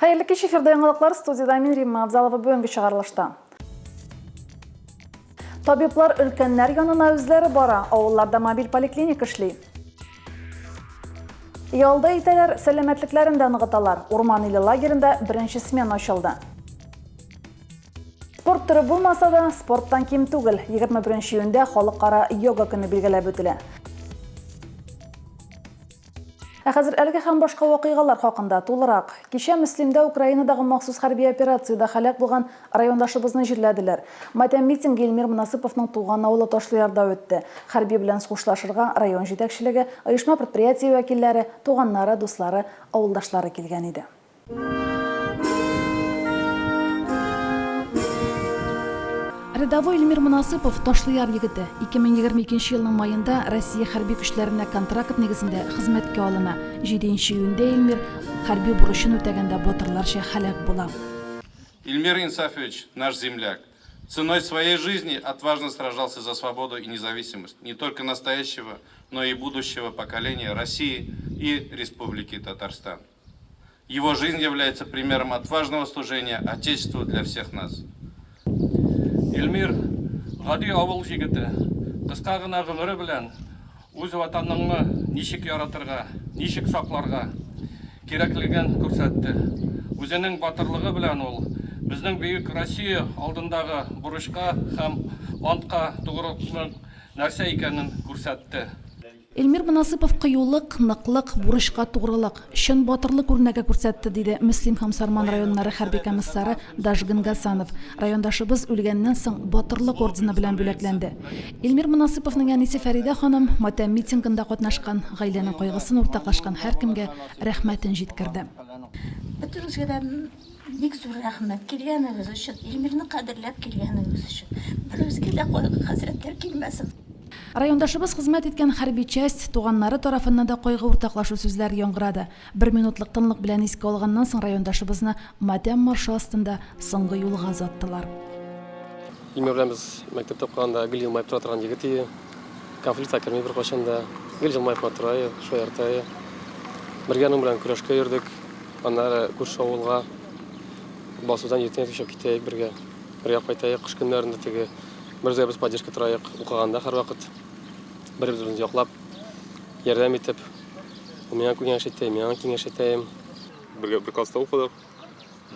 Хәерле кич, эфирда яңалыклар, студиядә мин Римма Абзалова бүгенге чыгарылышта. Табиблар өлкәннәр янына үзләре бара, авылларда мобиль поликлиника эшли. Ялда итәләр, сәламәтлекләрен дә ныгыталар. Урман иле лагеренда беренче смена ачылды. Спорт төре булмаса да, спорттан ким түгел. 21 июньдә халыкара йога көне билгеләп үтелә. Ә хәзер әлеге һәм башка вакыйгалар хакында тулырак. Кичә Мөслимдә Украинадагы махсус хәрби операциядә һәлак булган райондашыбызны җирләделәр. Матәм митингы Илмир Монасыповның туган авылы Ташлыярда үтте. Хәрби белән хушлашырга район җитәкчелеге, оешма-предприятие вәкилләре, туганнары, дуслары, авылдашлары килгән иде. Рядовой Эльмир Монасыпов Ташлыяр егете. 2022 елның маенда Россия хәрби көчләренә контракт нигезендә хезмәткә алына. 7 июньдә Эльмир хәрби бурычын үтәгәндә батырларча һәлак була. Ильмир Инсафович, наш земляк, ценой своей жизни отважно сражался за свободу и независимость не только настоящего, но и будущего поколения России и Республики Татарстан. Его жизнь является примером отважного служения Отечеству для всех нас. Эльмир, гади авыл җегете, кыска гына гомере белән үз Ватаныңны ничек яратырга, ничек сакларга кирәклеген күрсәтте. Үзенең батырлыгы белән ул безнең бөек Россия алдындагы бурычка һәм антка тугрылыкның нәрсә икәнен күрсәтте. Эльмир Монасыпов кыюлык, ныклык, бурычка тугрылык, чын батырлык үрнәге күрсәтте, диде Мөслим һәм Сарман районнары хәрби комиссары Дажгын Гасанов. Райондашыбыз үлгәннән соң Батырлык ордены белән бүләкләнде. Эльмир Монасыповның әнисе Фәридә ханым матәм митингында катнашкан, гаиләнең кайгысын уртаклашкан һәркемгә рәхмәтен җиткерде. Бөтегезгә дә бик зур рәхмәт, килгәнегез өчен, Эльмирны кадерләп килгәнегез өчен. Беребезгә дә кайгы-хәсрәтләр килмәсен. Райондашыбыз хезмәт иткән хәрби часть туганнары тарафыннан да кайгы уртаклашу сүзләре яңгырады. Бер минутлык тынлык белән искә алганнан соң райондашыбызны матәм маршы астында соңгы юлга озаттылар. Илмир белән без мәктәптә укыганда гел елмаеп тора торган егет иде. Конфликтка керми беркайчан да. Гел елмаеп кына тора иде, шаярта иде. Бергә аның белән көрәшкә йөрдек. Аннары күрше авылга басудан иртән чыгып китә идек бергә. Бергә кайта идек кыш көннәрендә теге. Беребезгә без поддержка тораек, укыганда һәрвакыт бер-беребезне яклап, ярдәм итеп, ул миңа киңәш итә, мин аңа киңәш итәем. Бергә бер класста укыдык,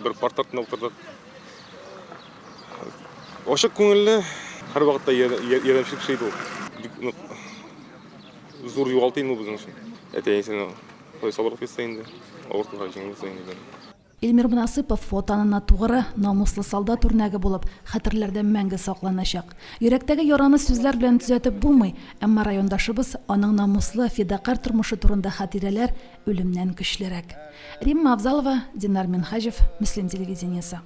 бер парта артында утырдык. Ачык күңелле, һәрвакытта ярдәмчел кеше иде ул. Бик нык зур югалту инде ул безнең өчен. Әти-әнисенә Ходай сабырлык бирсә инде, авыр көннәр җиңел булса инде. Илмир Монасыпов Ватанына тугры, намуслы солдат үрнәге булып, хәтерләрдә мәңге сакланачак. Йөрәктәге яраны сүзләр белән төзәтеп булмый, әмма райондашыбыз, аның намуслы, фидакарь тормышы турында хатирәләр үлемнән көчлерәк. Римма Авзалова, Динар Минһаҗев, Мөслим телевидениесе.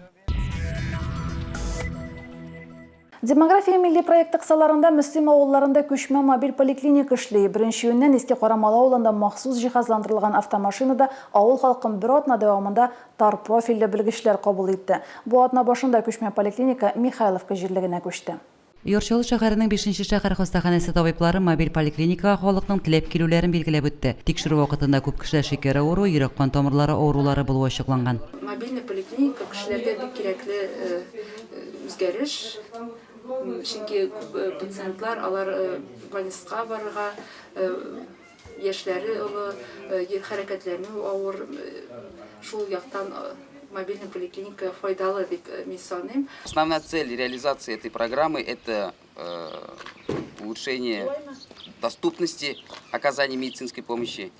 Демография милли проекты кысаларында Мөслим авылларында күчмә мобиль поликлиника эшли. Беренче июньнән Иске Карамалы авылында махсус җиһазландырылган автомашинада авыл халкын бер атна дәвамында тар профильле белгечләр кабул итте. Бу атна башында күчмә поликлиника Михайловка җирлегенә күчте. Яр Чаллы шәһәренең бишенче шәһәр хастаханәсе табиблары мобиль поликлиникага халыкның теләп килүләрен билгеләп үтте. Тикшерү вакытында күп кешедә шикәр авыруы, йөрәк-кан тамырлары авырулары булуы ачыкланган. Мобильный поликлиника кешеләргә бик кирәкле Үзгәреш, чөнки күп пациентлар алар больницага барырга, яшьләре олы, хәрәкәтләнү авыр, шул яктан мобильный поликлиника файдалы дип мин саныйм. Основная цель реализации этой программы – это улучшение доступности оказания медицинской помощи.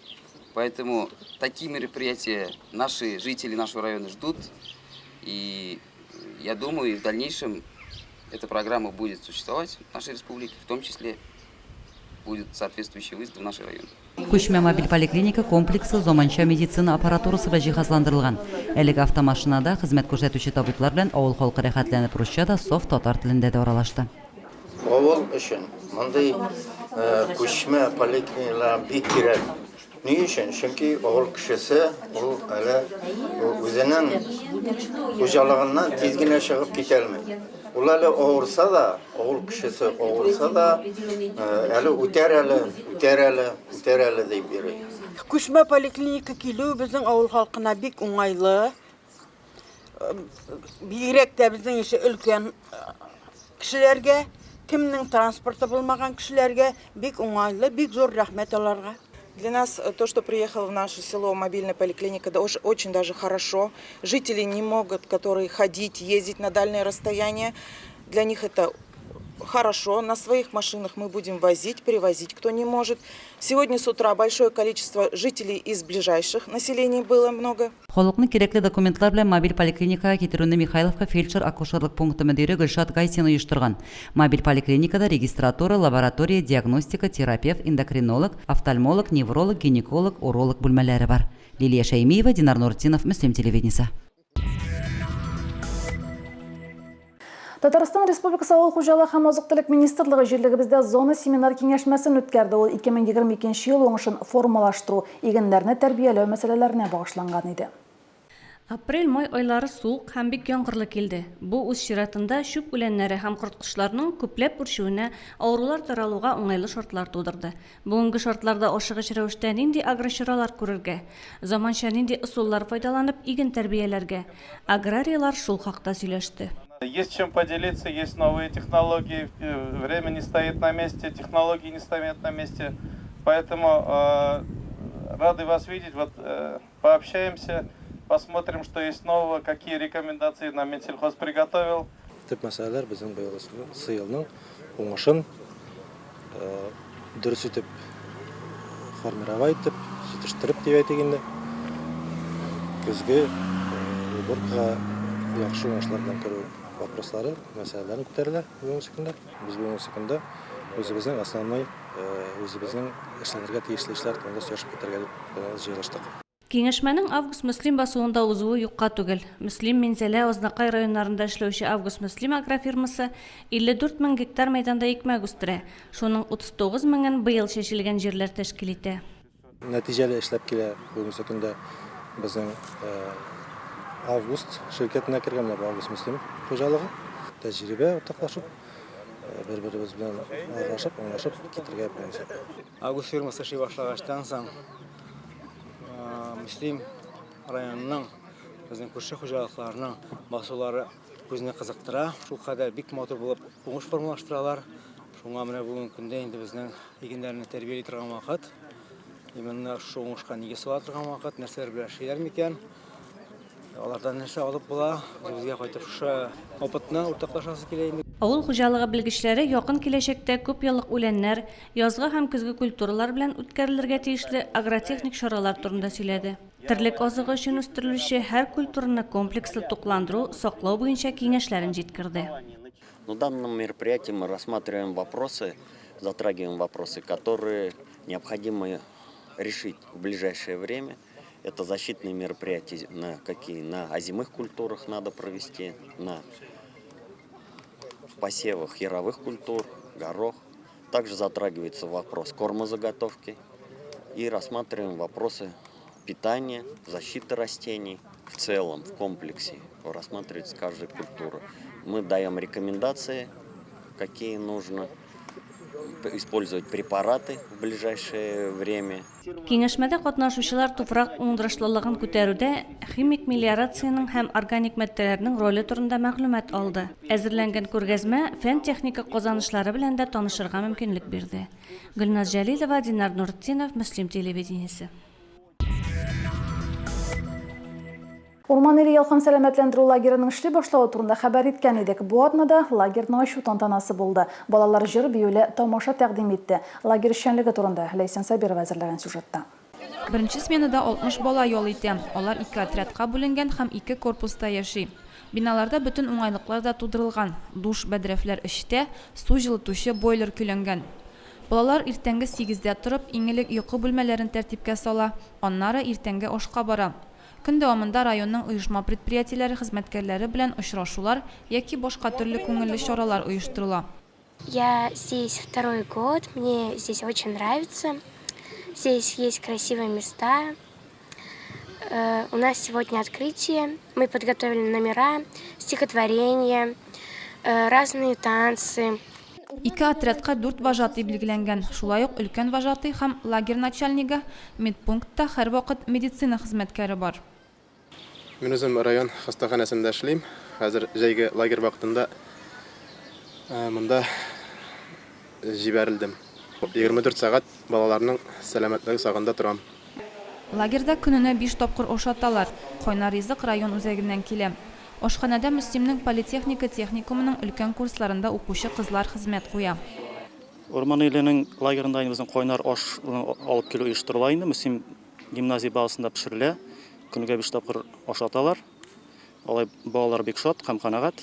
Поэтому такие мероприятия наши жители нашего района ждут. И я думаю, и в дальнейшем эта программа будет существовать в нашей республике, в том числе будет соответствующий выезд в наш район. Күчмә мобиль поликлиника комплексы заманча медицина аппаратурасы белән җиһазландырылган. Әлеге автомашинада хезмәт күрсәтүче табиблар белән авыл халкы рәхәтләнеп русча да, саф татар телендә дә аралашты. Авыл өчен мондый күчмә поликлиникалар бик кирәк. Ни өчен? Чөнки авыл кешесе ул әле үзенең хуҗалыгыннан тиз генә чыгып китә алмый. Ул әле авырса да, авыл кешесе авырса да, әле үтәр әле, үтәр әле, үтәр әле дип йөри. Күчмә поликлиника килү безнең авыл халкына бик уңайлы. Бигрәк тә безнең ише өлкән кешеләргә, кемнең транспорты булмаган кешеләргә бик уңайлы, бик зур рәхмәт аларга. Для нас то, что приехала в наше село мобильная поликлиника, это очень даже хорошо. Жители не могут, которые ходить, ездить на дальние расстояния. Для них это хорошо. На своих машинах мы будем возить, привозить, кто не может. Сегодня с утра большое количество жителей из ближайших населений было много. Халыкны кирәкле документлар белән мобиль поликлиникага китерүне Михайловка фельдшер-акушерлык пункты мөдире Гөлшат Гайсин оештырган. Мобиль поликлиникада регистратура, лаборатория, диагностика, терапевт, эндокринолог, офтальмолог, невролог, гинеколог, уролог бүлмәләре бар. Лилия Шәймиева, Динар Нуртдинов, Мөслим телевидениесе. Татарстан Республикасы Авыл хуҗалыгы һәм азык-төлек министрлыгы җирлегебездә зона семинар киңәшмәсен үткәрде. Ул 2022 ел уңышын формалаштыру, игеннәрне тәрбияләү мәсьәләләренә багышланган иде. Апрель-май айлары суык һәм бик яңгырлы килде. Бу, үз чиратында, чүп үләннәре һәм корткычларның күпләп үрчүенә, авырулар таралуга уңайлы шартлар тудырды. Бүгенге шартларда ашыгыч рәвештә нинди агрочаралар күрергә? Заманча нинди ысуллар файдаланып иген тәрбияләргә? Аграрийлар шул хакта сөйләште. Есть чем поделиться, есть новые технологии, время не стоит на месте, технологии не стоят на месте. Поэтому рады вас видеть. Вот пообщаемся, посмотрим, что есть нового, какие рекомендации нам Минсельхоз приготовил. Төп мәсьәләләр безнең быелгы елның уңышын дөрес итеп формировать итеп, җитештереп дип әйтик инде, көзге уборкага яхшы уңышлар белән керү вопрослары, мәсьәләләре күтәрелә бүгенге көндә. Без бүгенге көндә үзебезнең основной, үзебезнең эшләнергә тиешле эшләр турында сөйләшеп китәргә дип җыелыштык. Киңәшмәнең Август-Мөслим басуында узуы юкка түгел. Мөслим, Минзәлә, Азнакай районнарында эшләүче Август-Мөслим агрофирмасы 54 мең гектар мәйданда икмәк үстерә. Шуның 39 меңен быел чәчелгән җирләр тәшкил итә. Нәтиҗәле эшләп килә бүгенге көндә безнең Август ширкәтенә кергән менә бу Август-Мөслим хуҗалыгы. Тәҗрибә уртаклашып, бер-беребез белән аралашып, аңлашып китергә бүгенге. Август фирмасы эшли башлагачтан соң Мөслим районының безнең күрше хуҗалыкларының басулары күзне кызыктыра. Шул кадәр бик матур булып уңыш формалаштыралар. Шуңа менә бүгенге көндә инде безнең игеннәрне тәрбияли торган вакыт. Именно шул уңышка нигез сала торган вакыт. Нәрсәләр белән эшлиләр микән? Алардан нәрсә алып була? Үзебезгә кайтып шушы опытны уртаклашасы килә инде. Авыл хуҗалыгы белгечләре якын киләчәктә күпьеллык үләннәр, язгы һәм көзге культуралар белән үткәрелергә тиешле агротехник чаралар турында сөйләде. Терлек азыгы өчен үстерелүче һәр культураны комплекслы тукландыру, саклау буенча киңәшләрен җиткерде. На данном мероприятии мы рассматриваем вопросы, затрагиваем вопросы, которые необходимо решить в ближайшее время. Это защитные мероприятия, на какие на озимых культурах надо провести, на в посевах яровых культур, горох. Также затрагивается вопрос кормозаготовки и рассматриваем вопросы питания, защиты растений в целом, в комплексе. Рассматривается каждая культура. Мы даем рекомендации, какие нужно использовать препараты в ближайшее время. Киңәшмәдә катнашучылар туфрак уңдырышлылыгын күтәрүдә химик мелиорациянең һәм органик матдәләрнең роле турында мәгълүмат алды. Әзерләнгән күргәзмә фән-техника казанышлары белән дә танышырга мөмкинлек бирде. Гөлназ Җәлилова, Динар Нуртдинов, Мөслим телевидениесе. Урман иле ял һәм сәламәтләндерү лагереның эшли башлавы турында хәбәр иткән идек. Бу атнада лагерьны ачу тантанасы булды. Балалар җыр-биюле тамаша тәкъдим итте. Лагерь эшчәнлеге турында Ләйсән Сабирова әзерләгән сюжетта. Беренче сменада 60 бала ял итә. Алар ике отрядка бүленгән һәм ике корпуста яши. Биналарда бөтен уңайлыклар да тудырылган. Душ, бәдрәфләр эчтә, су җылытучы бойлер көйләнгән. Балалар иртәнге сигездә торып, иң элек йокы бүлмәләрен тәртипкә сала, аннары иртәнге ашка бара. Көн дәвамында районның оешма-предприятиеләре хезмәткәрләре белән очрашулар яки башка төрле күңелле чаралар оештырыла. Я здесь второй год, мне здесь очень нравится. Здесь есть красивые места. У нас сегодня открытие. Мы подготовили номера, стихотворения, разные танцы. Ике отрядка дүрт вожатый билгеләнгән, шулай ук өлкән вожатый һәм лагерь начальнигы, медпунктта һәрвакыт медицина хезмәткәре бар. Мин үзем район хастаханәсендә эшлим. Хәзер җәйге лагерь вакытында монда җибәрелдем. 24 сәгать балаларның сәламәтлеге сагында торам. Лагерьда көненә биш тапкыр ашаталар. Кайнар ризык район үзәгеннән килә. Ашханәдә Мөслимнең политехника техникумының өлкән курсларында укучы кызлар хезмәт куя. Урман иленең лагерында инде безнең кайнар аш алып килү оештырыла инде. Мөслим гимназия базасында пешерелә. Көнгә биш тапкыр ашаталар. Алай балалар бик шат һәм канәгать.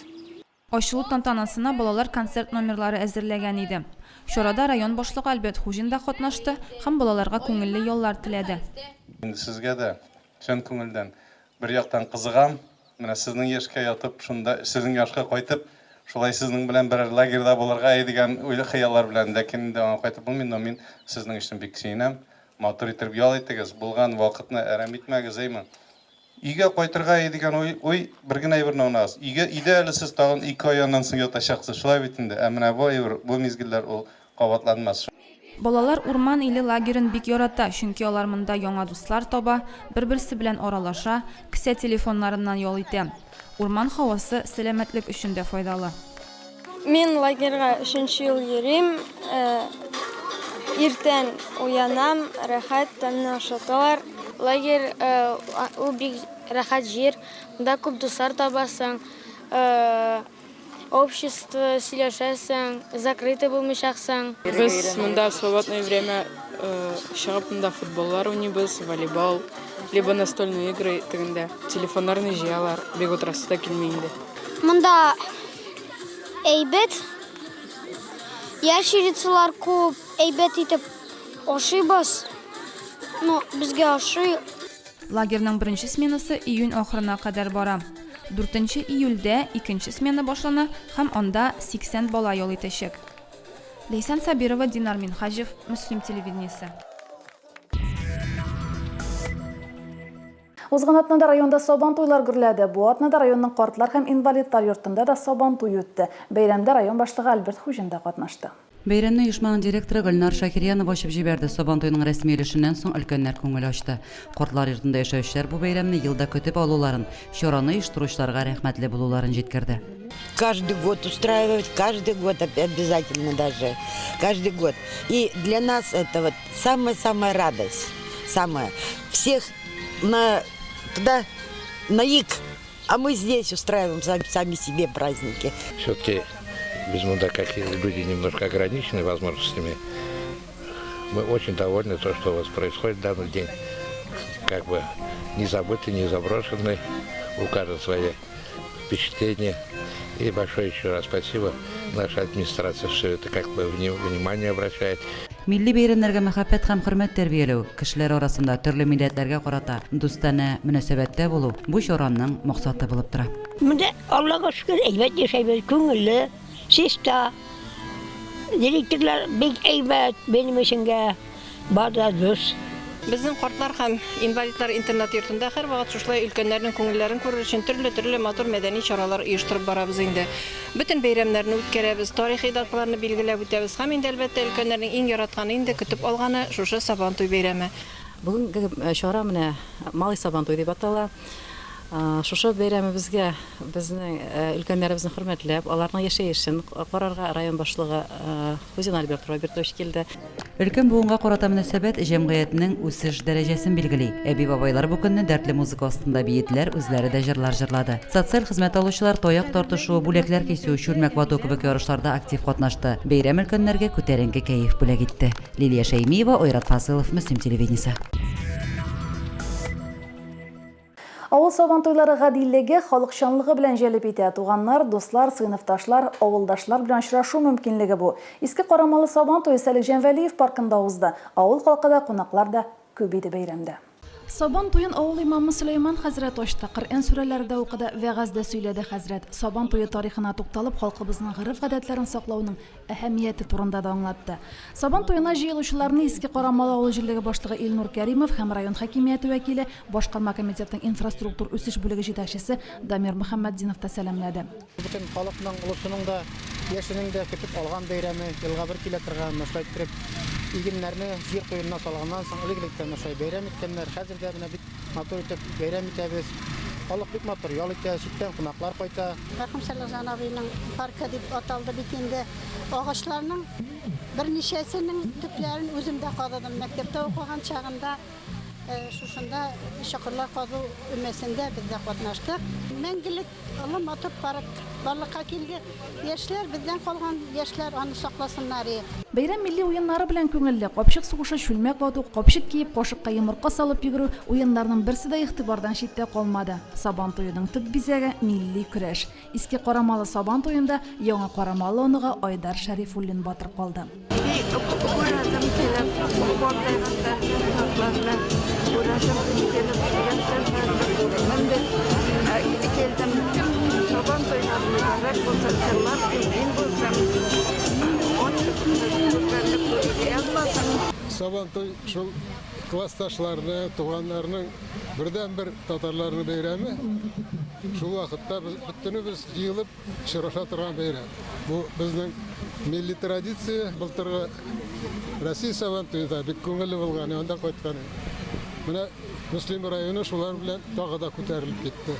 Ачылу тантанасына балалар концерт номерлары әзерләгән иде. Чарада район башлыгы Альберт Хуҗин да катнашты һәм балаларга күңелле яллар теләде. Инде сезгә дә чын күңелдән бер яктан кызыгам, менә сезнең яшькә ятып, шунда сезнең яшькә кайтып, шулай сезнең белән берәр лагерьда булырга иде дигән уй-хыяллар белән, ләкин инде аңа кайтып булмый, но мин сезнең өчен бик сөенәм. Матур иттереп ял итегез, булган вакытны әрәм итмәгез, әйме. Өйгә кайтырга иде дигән уй, уй бер генә әйберне уйнагыз. Өйгә, өйдә әле сез тагын ике ай аннан соң ятачаксыз, шулай бит инде. Ә менә бу әйбер, бу мизгелләр ул кабатланмас. Балалар Урман иле лагерен бик ярата, чөнки алар монда яңа дуслар таба, бер-берсе белән аралаша, кесә телефоннарыннан ял итә. Урман һавасы сәламәтлек өчен дә файдалы. Мин лагерьга өченче ел йөрим. Иртән уянам, рәхәт, тәмле ашаталар. Лагерь ул бик рәхәт җир. Монда күп дуслар табасың, общество сөйләшәсең, закрытый булмыйчаксың. Без монда в свободное время чыгып монда футболлар уйныйбыз, волейбол, либо настольные игры тегендә. Телефоннарны җыялар, бик утырасы да килми инде. Монда әйбәт, ящерицалар күп, әйбәт итеп ашыйбыз. Ну, безгә ошый. Лагерьның беренче сменасы июнь ахырына кадәр бара. Дүртенче июльдә икенче смена башлана һәм анда 80 бала ял итәчәк. Ләйсән Сабирова, Динар Минһаҗев, Мөслим телевидениесе. Узган атнада районда Сабантуйлар гөрләде. Бу атнада районның картлар һәм инвалидлар йортында да Сабантуй үтте. Бәйрәмдә район башлыгы Альберт Хуҗин да катнашты. Бәйрәмне оешманың директоры Гөлнар Шакирьянова ачып җибәрде. Сабантуйның рәсми өлешеннән соң өлкәннәр күңел ачты. Картлар йортында яшәүчеләр бу бәйрәмне ел да көтеп алуларын, чараны оештыручыларга рәхмәтле булуларын җиткерде. Каждый год устраивают, каждый год обязательно даже, каждый год. И для нас это вот самая-самая радость, самая. Всех на, туда, на ик, а мы здесь устраиваем сами себе праздники. Все-таки без мында, как люди немножко ограничены возможностями, мы очень довольны то, что у вас происходит в данный день. Как бы не забыты, не заброшены, у каждого свои впечатления. И большое еще раз спасибо. Наша администрация все это как бы внимание обращает. Милли бәйрәмнәргә мәхәббәт һәм хөрмәт тәрбияләү, кешеләр арасында төрле милләтләргә карата дустанә мөнәсәбәттә булу бу чараның максаты булып тора. Монда, Аллага шөкер, әйбәт яшәйбез, күңелле, чиста. Директорлар бик әйбәт, минем өченгә бар да дус. Безнең картлар һәм инвалидлар интернат-йортында һәрвакыт шушылай өлкәннәрнең күңелләрен күрер өчен төрле-төрле матур мәдәни чаралар оештырып барабыз инде. Бөтен бәйрәмнәрне үткәрәбез, тарихи даталарны билгеләп үтәбез һәм инде, әлбәттә, өлкәннәрнең иң яратканы инде, көтеп алганы, шушы Сабантуй бәйрәме. Бүгенге чара менә Малый Сабантуй дип атала. Шушы бәйрәмебезгә безнең өлкәннәребезне хөрмәтләп, аларның яшәешен карарга район башлыгы Хузин Альберт Робертович килде. Өлкән буынга карата мөнәсәбәт җәмгыятьнең үсеш дәрәҗәсен билгели. Әби-бабайлар бу көнне дәртле музыка астында биеделәр, үзләре дә җырлар җырлады. Социаль хезмәт алучылар таяк тартышу, бүләкләр кисү, чүлмәк вату кебек ярышларда актив катнашты. Бәйрәм өлкәннәргә күтәренке кәеф бүләк итте. Лилия Шәймиева, Айрат Фазылов, Мөслим телевидениесе. Авыл Сабантуйлары гадилеге, халыкчанлыгы белән җәлеп итә. Туганнар, дуслар, сыйныфташлар, авылдашлар белән очрашу мөмкинлеге бу. Иске Карамалы Сабан туе Сәлихҗан Вәлиев паркында узды. Авыл халкы да, кунаклар да күп иде бәйрәмдә. Сабан туен авыл имамы Сөләйман хәзрәт ачты. Коръән сүрәләре дә укыды, вәгазь дә сөйләде хәзрәт. Сабан туе тарихына тукталып, халкыбызның гореф-гадәтләрен саклауның әһәмияте турында да аңлатты. Сабан туена җыелучыларны Иске Карамалы авыл җирлеге башлыгы Илнур Кәримов һәм район хакимияте вәкиле, башкарма комитетның инфраструктур үсеш бүлеге җитәкчесе Дамир Мөхәммәтдинов та сәламләде. Бөтен халыкның, олысының да, яшенең дә көтеп алган бәйрәме, елга бер килә торган, менә шулай иттереп, игеннәрне җир куенына салганнан соң, элек-электән менә шулай бәйрәм иткәннәр, хәзер дә менә бик матур итеп бәйрәм итәбез. Халык бик матур ял итә, читтән кунаклар кайта. Мәрхүм Сәлахҗан абыйның паркы дип аталды бит инде. Агачларның берничәсенең төпләрен үзем дә казыдым. Мәктәптә укыган чагында шушында чокырлар казу өмәсендә без дә катнаштык. Мәңгелек олы матур парк барлыкка килде. Яшьләр, бездән калган яшьләр аны сакласыннар и. Бәйрәм милли уеннары белән күңелле. Капчык сугышы, чүлмәк вату, капчык киеп, кашыкка йомырка салып йөгерү, уеннарның берсе дә игътибардан читтә калмады. Сабан туеның төп бизәге, милли көрәш. Иске Карамалы Сабан туенда Яңа Карамалы оныгы Айдар Шәрифуллин батыр калды. Күрәсем килеп, картайганда шатланды. Күрәсем килеп, яшьтәшләрне килдем. Сабан туйга мөбарәк булсын, чынлап имин булсын. Күргәнне күрергә язмасын. Сабан туй шул классташларны, туганнарның бердәнбер татарларның бәйрәме. Шул вакытта без бөтенебез җыелып очраша торган бәйрәм. Бу безнең милли традиция. Былтыргы Россия Сабан туе да бик күңелле булган, анда кайткан. Менә Мөслим районы шулар белән тагы да күтәрелеп китте.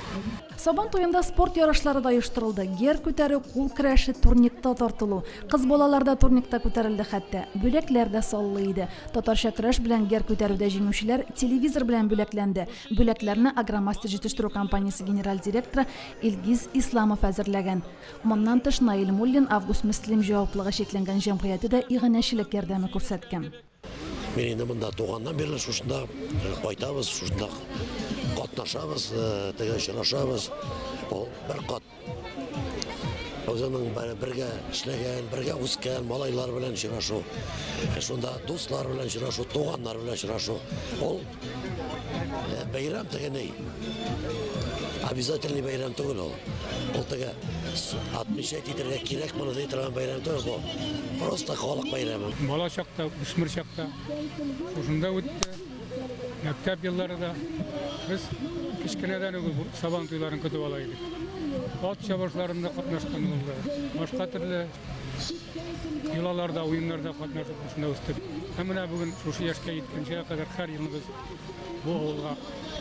Сабан туенда спорт ярышлары да оештырылды. Гер күтәрү, кул көрәше, турникта тартылу. Кыз балалар да турникта күтәрелде хәтта. Бүләкләр дә саллы иде. Татарча көрәш белән гер күтәрүдә җиңүчеләр телевизор белән бүләкләнде. Бүләкләрне Агромастер җитештерү компаниясе генераль директоры Илгиз Исламов әзерләгән. Моннан тыш, Наил Муллин Август Мөслим җаваплыгы чикләнгән җәмгыяте дә иганәчелек ярдәме күрсәткән. Мин инде монда туганнан бирле шушында кайтабыз, шушында катнашабыз, теге очрашабыз. Ул бер кат үзенең бергә эшләгән, бергә үскән малайлар белән очрашу, шунда дуслар белән очрашу, туганнар белән очрашу. Ул бәйрәм теге ни? Обязательный бәйрәм түгел ул. Ул теге отмечать итәргә кирәк моны ди торган бәйрәм түгел бу. Просто халык бәйрәме. Бала чакта, үсмер чакта шушында үтте. Мәктәп еллары да без кечкенәдән үк бу Сабан туйларын көтеп ала идек. Ат чабышларында катнашкан булды. Башка төрле йолаларда, уеннарда катнашып шушында үстек. Һәм менә бүген шушы яшькә җиткәнчегә кадәр һәр елны без бу авылга,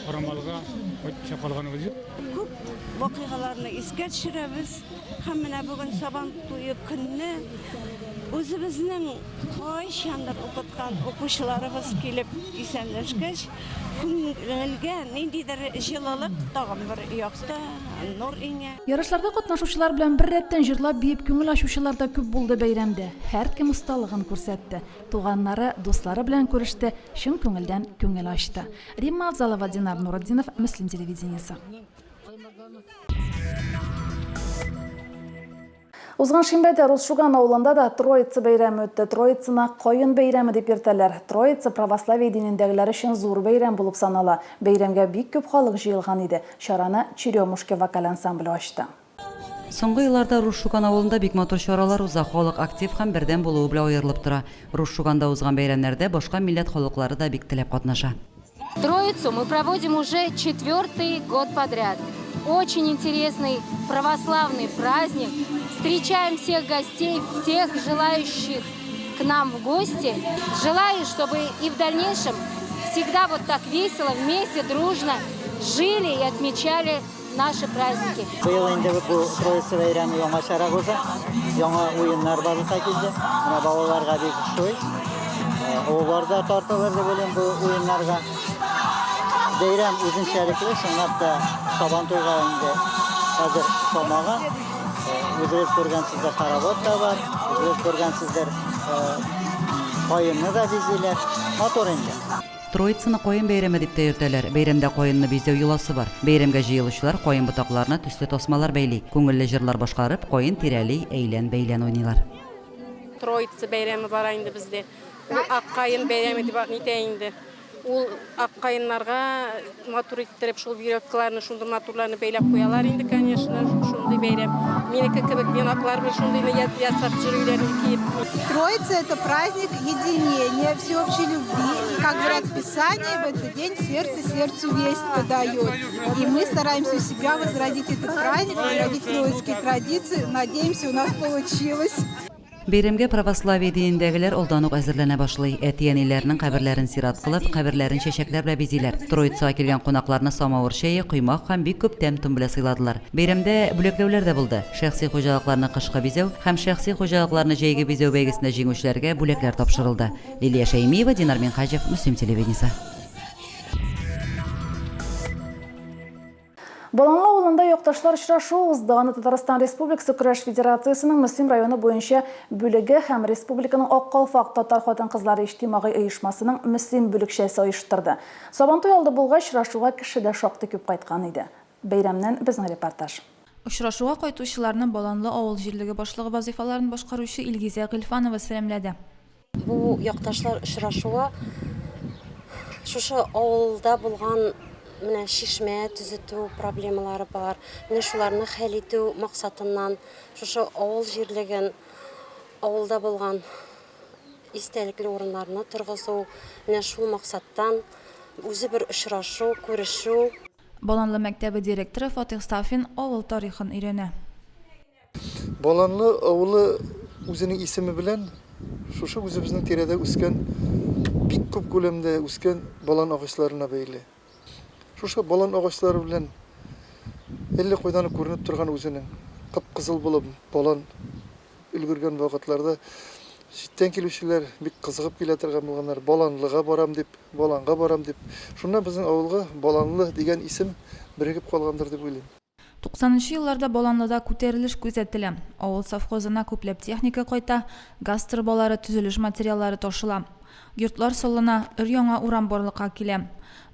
Карамалыга кайтмыйча калганыбыз юк. Күп вакыйгаларны искә төшерәбез. Һәм менә бүген Сабан туе көнне үзебезнең кайчандыр укыткан укучыларыбыз килеп исәнләшкәч, күңелгә ниндидер җылылык, тагын бер якты нур иңә. Ярышларда катнашучылар белән беррәттән җырлап-биеп күңел ачучылар да күп булды бәйрәмдә. Һәркем осталыгын күрсәтте. Туганнары, дуслары белән күреште, чын күңелдән күңел ачты. Римма Авзалова, Динар Нуретдинов, Мөслим телевидениесе. Узган шимбәдә Рус Шуган авылында да Троица бәйрәме үтте. Троицаны Каен бәйрәме дип йөртәләр. Троица православие динендәгеләр өчен зур бәйрәм булып санала. Бәйрәмгә бик күп халык җыелган иде. Чараны Черемушки вокаль ансамбле ачты. Соңгы елларда Рус Шуган авылында бик матур чаралар уза. Халык актив һәм бердәм булуы белән аерылып тора. Рус Шуганда узган бәйрәмнәрдә башка милләт халыклары да бик теләп катнаша. Троицу мы проводим уже четвертый год подряд. Очень интересный православный праздник. Встречаем всех гостей, всех желающих к нам в гости. Желаю, чтобы и в дальнейшем всегда вот так весело, вместе, дружно жили и отмечали наши праздники. Быел инде бу Троица бәйрәме яңачарак уза. Яңа уеннар барлыкка килде. Менә балаларга бик ошый. Олылар да тартылыр дип уйлыйм бу уеннарга. Бәйрәм үзенчәлекле, чынлап та Сабан туйга инде хәзер ошамаган. Үзегез күргәнсездер, хоровод та бар, үзегез күргәнсездер, каенны да бизиләр. Матур инде. Троицаны каен бәйрәме дип тә йөртәләр. Бәйрәмдә каенны бизәү йоласы бар. Бәйрәмгә җыелучылар каен ботакларына төсле тасмалар бәйли, күңелле җырлар башкарып, каен тирәли әйлән-бәйлән уйныйлар. Троица бәйрәме бара инде бездә. Ул ак каен бәйрәме дип нитә инде. Ул ак каеннарга матур иттереп шул веревкаларны, шундый матурларны бәйләп куялар инде, конечно, шундый бәйрәм. Минеке кебек веноклар белән шундыйны ясап йөриләр киеп. Троица – это праздник единения, всеобщей любви. И, как говорят в Писании, в этот день сердце сердцу весть подает. И мы стараемся у себя возродить этот праздник, возродить троицкие традиции. Надеемся, у нас получилось. Бәйрәмгә православие динендәгеләр алдан ук әзерләнә башлый. Әти-әниләренең каберләрен зират кылып, каберләрен чәчәкләр белән бизиләр. Троицага килгән кунакларны самавыр чәе, коймак һәм бик күп тәм-том белән сыйладылар. Бәйрәмдә бүләкләүләр дә булды. Шәхси хуҗалыкларны кышкы бизәү һәм шәхси хуҗалыкларны җәйге бизәү бәйгесендә җиңүчеләргә бүләкләр тапшырылды. Лилия Шәймиева, Динар Минһаҗев, Мөслим телевидениесе. Баланлы авылында якташлар очрашуы узды. Аны Татарстан Республикасы Көрәш федерациясенең Мөслим районы буенча бүлеге һәм республиканың Ак калфак татар хатын-кызлары иҗтимагый оешмасының Мөслим бүлекчәсе оештырды. Сабантуй алды булгач, очрашуга кеше дә шактый күп кайткан иде. Бәйрәмнән безнең репортаж. Очрашуга кайтучыларны Баланлы авыл җирлеге башлыгы вазыйфаларын башкаручы Илгизә Гыйльфанова сәламләде. Бу якташлар очрашуы шушы авылда булган менә чишмә төзетү проблемалары бар. Менә шуларны хәл итү максатыннан шушы авыл җирлеген, авылда булган истәлекле урыннарны торгызу, менә шул максаттан үзе бер очрашу, күрешү. Баланлы мәктәбе директоры Фатыйх Сафин авыл тарихын өйрәнә. Баланлы авылы үзенең исеме белән шушы үзебезнең тирәдә үскән, бик күп күләмдә үскән балан агачларына бәйле. Шушы балан агачлары белән әллә кайдан ук күренеп торган үзенең кып-кызыл булып балан өлгергән вакытларда читтән килүчеләр бик кызыгып килә торган булганнар, Баланлыга барам дип, Баланга барам дип. Шуннан безнең авылга Баланлы дигән исем берегеп калгандыр дип уйлыйм. Туксанынчы елларда Баланлыда күтәрелеш күзәтелә. Авыл совхозына күпләп техника кайта, газ торбалары, төзелеш материаллары ташыла. Йортлар салына, өр-яңа урам барлыкка килә.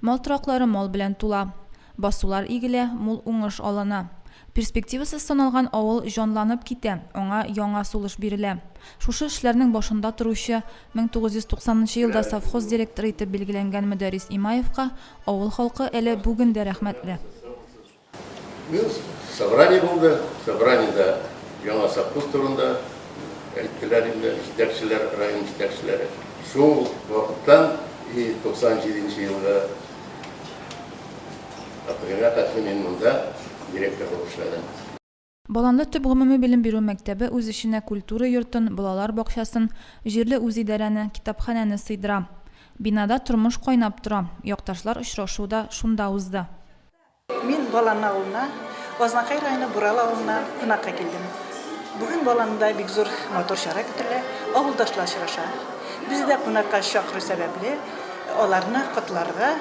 Мал тораклары мал белән тула. Басулар игелә, мул уңыш алына. Перспективасыз саналган авыл җанланып китә, аңа яңа сулыш бирелә. Шушы эшләрнең башында торучы, 1990 нчы елда совхоз директоры итеп билгеләнгән Мөдәррис Имаевка авыл халкы әле бүген дә рәхмәтле. Ну, собрание булды. Собраниедә яңа совхоз турында әйттеләр инде җитәкчеләр, район җитәкчеләре. Шул вакыттан и 97 нче елгы апрельгә хәтле мин монда директор булып эшләдем. Баланлы төп гомуми белем бирү мәктәбе үз эченә культура йортын, балалар бакчасын, җирле үзидарәне, китапханәне сыйдыра. Бинада тормыш кайнап тора, якташлар очрашуы да шунда узды. Мин Балан авылына, Азнакай районы Бурал авылына кунакка килдем. Бүген Баланда бик зур матур чара көтелә, авылдашлар очраша. Без дә кунакка чакыру сәбәпле, аларны котларга,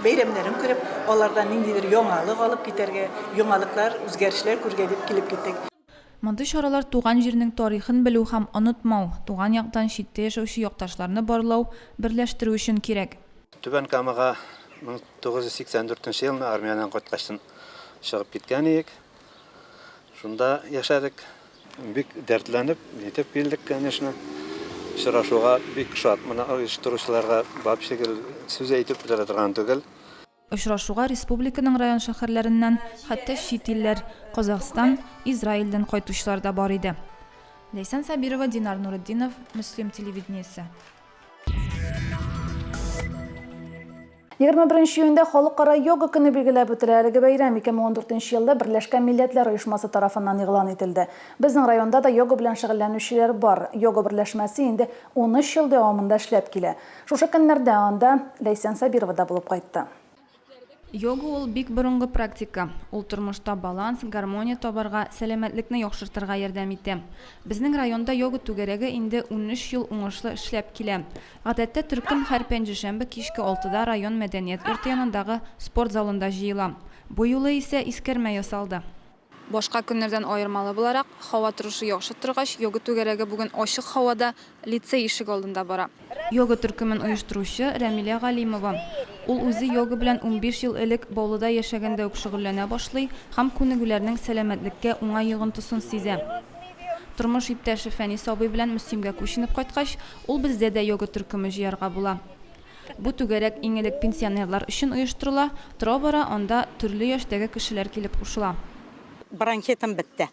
бәйрәмнәрен күреп, алардан ниндидер яңалык алып китәргә, яңалыклар, үзгәрешләр күрергә дип килеп киттек. Мондый чаралар туган җирнең тарихын белү һәм онытмау, туган яктан читтә яшәүче якташларны барлау, берләштерү өчен кирәк. Түбән Камага 1984 нче елны армиядән кайткачтын чыгып киткән иек. Шунда яшәдек. Бик дәртләнеп, нитеп килдек, конечно. Очрашуга бик шат. Моны оештыручыларга вообще гел сүз әйтеп бетерә торган түгел. Очрашуга республиканың район-шәһәрләреннән, хәтта чит илләр, Казахстан, Израильдән кайтучылар да бар иде. Ләйсән Сабирова, Динар Нуретдинов, Мөслим телевидениесе. 21 нче июньдә Халыкара йога көне билгеләп үтелә. Әлеге бәйрәм 2014 нче елда Берләшкән Милләтләр Оешмасы тарафыннан игълан ителде. Безнең районда да йога белән шөгыльләнүчеләр бар. Йога берләшмәсе инде 13 ел дәвамында эшләп килә. Шушы көннәрдә анда Ләйсән Сабирова да булып кайтты. Йога ул бик борынгы практика. Ул тормышта баланс, гармония табарга, сәламәтлекне яхшыртырга ярдәм итә. Безнең районда йога түгәрәге инде 13 ел уңышлы эшләп килә. Гадәттә төркем һәр пәнҗешәмбе кичке алтыда район мәдәният йорты янындагы спорт залында җыела. Бу юлы исә искәрмә ясалды. Башка көннәрдән аермалы буларак, һава торышы яхшы торгач, йога түгәрәге бүген ачык һавада, лицей ишегалдында бара. Йога төркемен оештыручы, Рәмилә Галимова. Ул үзе йога белән 15 ел элек Баулыда яшәгәндә үк шөгыльләнә башлый һәм күнегүләрнең сәламәтлеккә уңай йогынтысын сизә. Тормыш иптәше Фәнис абый белән Мөслимгә күченеп кайткач, ул бездә дә йога төркеме җыярга була. Бу түгәрәк иң элек пенсионерлар өчен оештырыла, тора-бара анда төрле яшьтәге кешеләр килеп кушыла. Бронхитым бетте.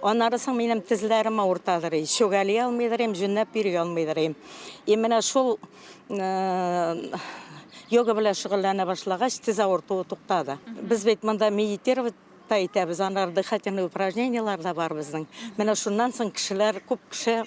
Аннары соң минем тезләрем авыртадыр, чүгәли алмыйдыр идем, җүнләп йөри алмыйдыр идем. И менә шул йога белән шөгыльләнә башлагач, тез авыртуы туктады. Без бит монда медитировать. та итәбез, аннары дыхательный упражнениеләр дә бар безнең. Менә шуннан соң кешеләр, күп кеше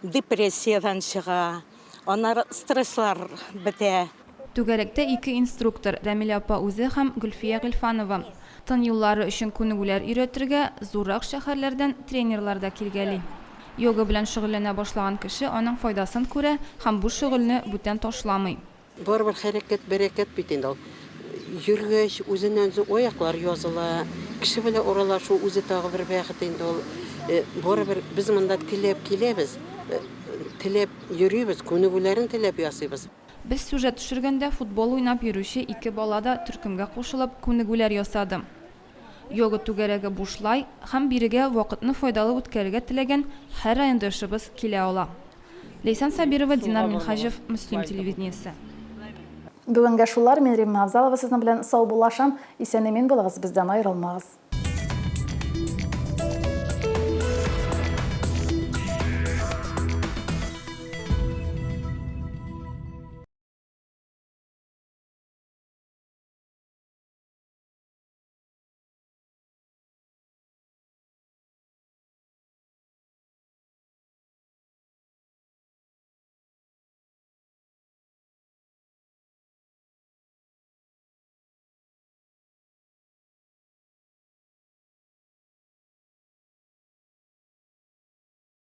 депрессиядән чыга, аннары стресслар бетә. Түгәрәктә ике инструктор, Рәмилә апа үзе һәм Гөлфия Гыйльфанова. Тын юллары өчен күнегүләр өйрәтергә зуррак шәһәрләрдән тренерлар да килгәли. Йога белән шөгыльләнә башлаган кеше аның файдасын күрә һәм бу шөгыльне бүтән ташламый. Барыбер хәрәкәт бәрәкәт бит инде ул. Йөргәч, үзеннән-үзе аяклар языла, кеше белән аралашу үзе тагы бер бәхет инде ул. Барыбер без монда теләп киләбез, теләп йөрибез, күнегүләрен теләп ясыйбыз. Без сюжет төшергәндә футбол уйнап йөрүче ике бала да төркемгә кушылып күнегүләр ясады. Йога түгәрәге бушлай һәм бирегә вакытны файдалы үткәрергә теләгән һәр райондашыбыз килә ала. Ләйсән Сабирова, Динар Минһаҗев, Мөслим телевидениесе. Бүгенгә шулар, мин Римма Авзалова сезнең белән саубуллашам. Исән-имин булыгыз, бездән аерылмагыз.